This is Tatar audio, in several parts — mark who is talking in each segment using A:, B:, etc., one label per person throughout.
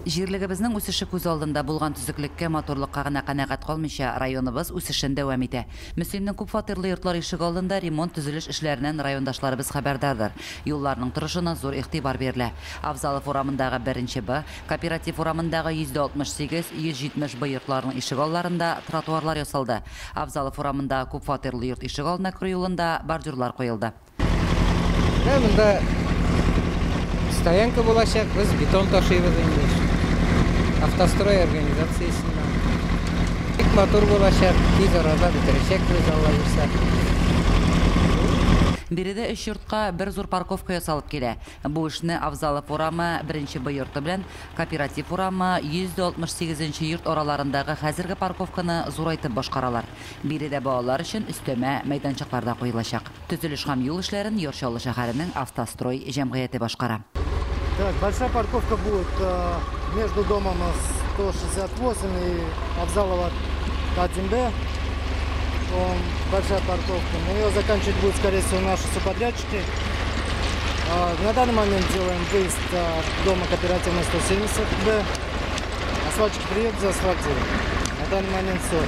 A: Җирлегебезнең үсеше күз алдында булган төзеклеккә, матурлыкка гына канәгать калмыйча, районыбыз үсешен дәвам итә. Мөслимнең күпфатирлы йортлар ишегалдында ремонт-төзелеш эшләреннән райондашларыбыз хәбәрдардыр. Юлларның торышына зур игътибар бирелә. Авзалов урамындагы беренче Б, Кооператив урамындагы 168, 170 Б йортларының ишегалларында тротуарлар ясалды. Авзалов урамындагы күпфатирлы йорт ишегалдына керү юлында бордюрлар куелды.
B: Менә монда стоянка булачак, без бетон ташыйбыз инде. Автострой организациясеннән. Бик матур булачак, тиз арада бетерәчәкбез, Алла бирсә.
A: Биредә өч йортка бер зур парковка ясалып килә. Бу эшне Авзалов урамы, беренче Б йорты белән Кооператив урамы, 168 нче йорт араларындагы хәзерге парковканы зурайтып башкаралар. Биредә балалар өчен өстәмә мәйданчыклар да куелачак. Төзелеш һәм юл эшләрен Яр Чаллы шәһәренең Автострой җәмгыяте башкара.
C: Так, большая парковка будет между домом 168 и Авзалова 1Б. Большая парковка. Но ее заканчивать будут, скорее всего, наши субподрядчики. На данный момент делаем выезд дома кооперативной 170Б. Асфальтчики приедут, заасфальтируем. На данный момент все.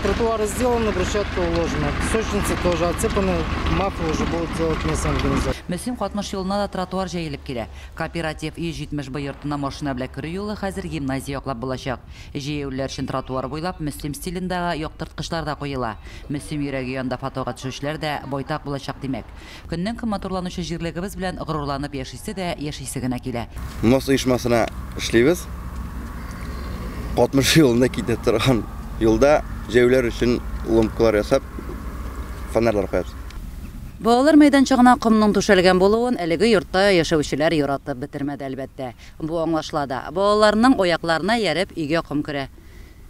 C: Тротуары сделаны, брусчатка уложена. Песочницы тоже отсыпаны, мафы уже будут делать местные организации.
A: Мөслим Катмыш юлына да тротуар җәелеп килә. Кооператив 170 Б йортына машина белән керү юлы хәзер гимназия яклап булачак. Җәяүлеләр өчен тротуар буйлап Мөслим стилендагы яктырткычлар да куела. Мөслим йөрәге янында фотога төшүчеләр дә байтак булачак, димәк. Көннән-көн матурланучы җирлегебез белән горурланып яшисе дә яшисе генә килә.
D: МОС оешмасына эшлибез. Катмыш юлында китә торган юлда җәяүлеләр өчен ломкалар ясап, фонарьлар куябыз.
A: Балалар мәйданчыгына комның түшәлгән булуын әлеге йортта яшәүчеләр яратып бетермәде, әлбәттә. Бу аңлашыла да. Балаларның аякларына ияреп өйгә ком керә.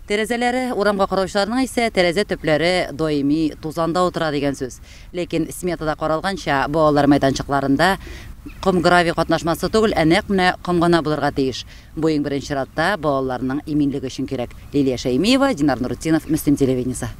A: Тәрәзәләре урамга караучыларның исә тәрәзә төпләре даими тузанда утыра дигән сүз. Ләкин сметада каралганча, балалар мәйданчыкларында ком-гравий катнашмасы түгел, ә нәкъ менә ком гына булырга тиеш. Бу иң беренче чиратта балаларның иминлеге өчен кирәк. Лилия Шәймиева, Динар Нуртдинов, Мөслим телевидениесе.